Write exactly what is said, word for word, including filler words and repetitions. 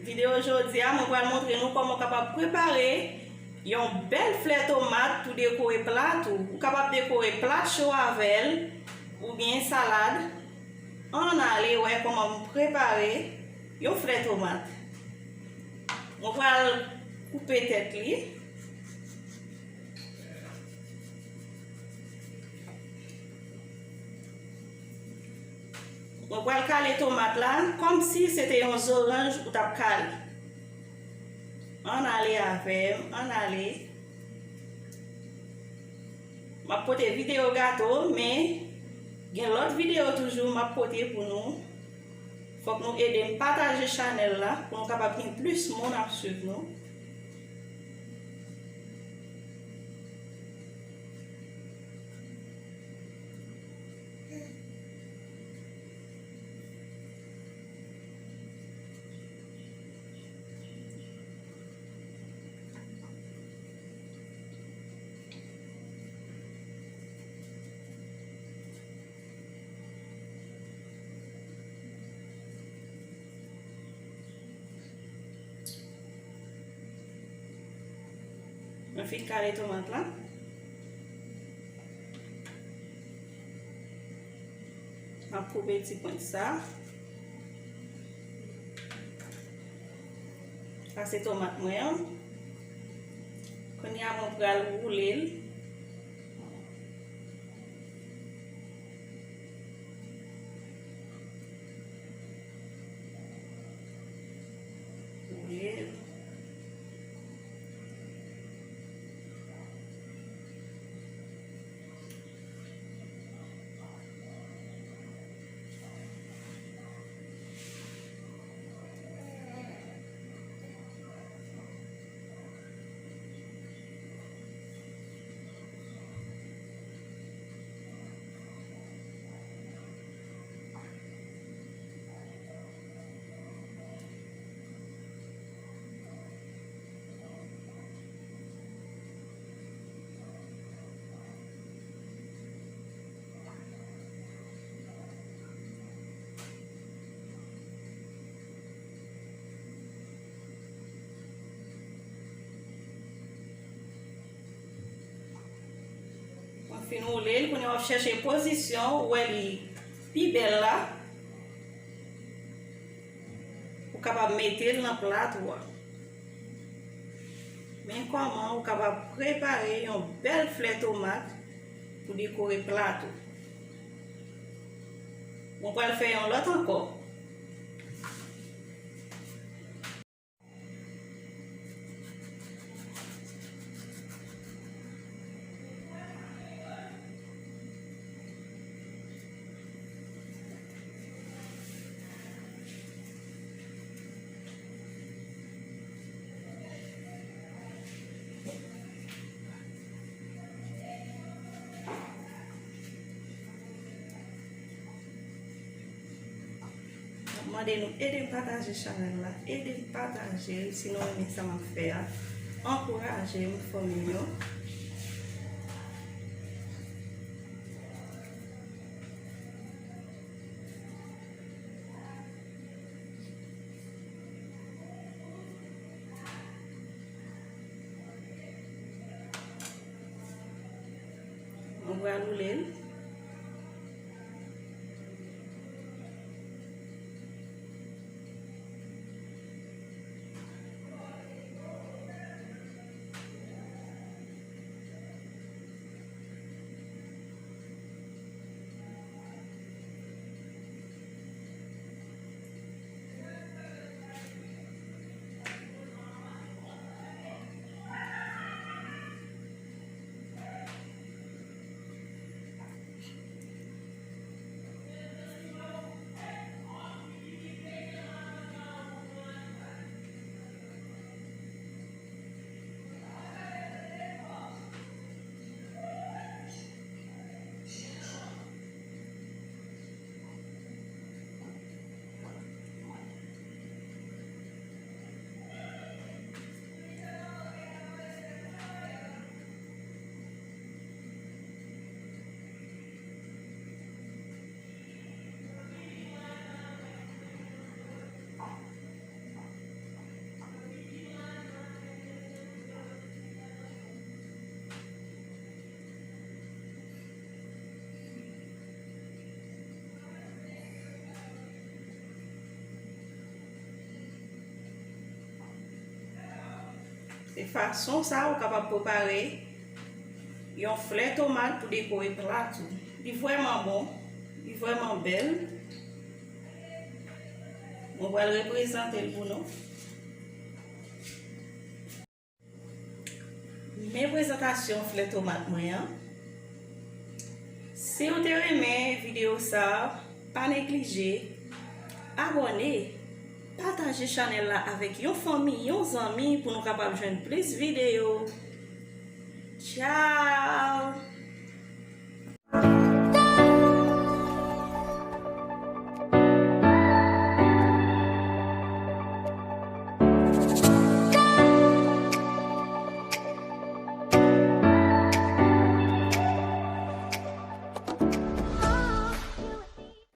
Videyo jodi a, mwen pral montre nou kòman w kapab prepare yon bèl flè tomat pou dekore plat ou. Ou kapab dekore plat cho avè l, oubyen salad. Ann ale wè kòman m prepare yon flè tomat. Mwen pral koupe tèt li. Mwen pral kale tomat la kòmsi se te yon zoranj ou t ap kale. Ann ale avè m, ann ale. M ap pote videyo gato, men gen lòt videyo toujou m ap pote pou nou. Fòk nou ede m pataje chanèl la pou nou kapab gen plis moun ap swiv nou. Mwen fin kale tomat la. M ap koupe ti pwent sa. Sa se tomat mwen an. Kounye a mwen pral woule l. Woule l. Mwen fin woule l, kounye a w ap chèche pozisyon ou wè li pi bèl la. Ou kapab mete l nan plat ou a. Men kòman ou kapab prepare yon bèl flè tomat pou dekore plat ou. Mwen pral fè yon lòt ankò. M ap mande nou ede m pataje chanèl la, ede m pataje l si nou renmen sa m ap fè a. Ankouraje m, fanmi m yo. Mwen pral woule l. Se fason sa ou kapab prepare yon flè tomat pou dekore plat ou. Li vrèman bon, li vrèman bèl. Mwen pral reprezante l pou nou. Men prezantasyon flè tomat mwen an. Si w te renmen videyo sa, pa neglije abòne, pataje chanèl la avèk yon fanmi, yon zanmi pou nou kapab jwenn plis videyo. Tchao!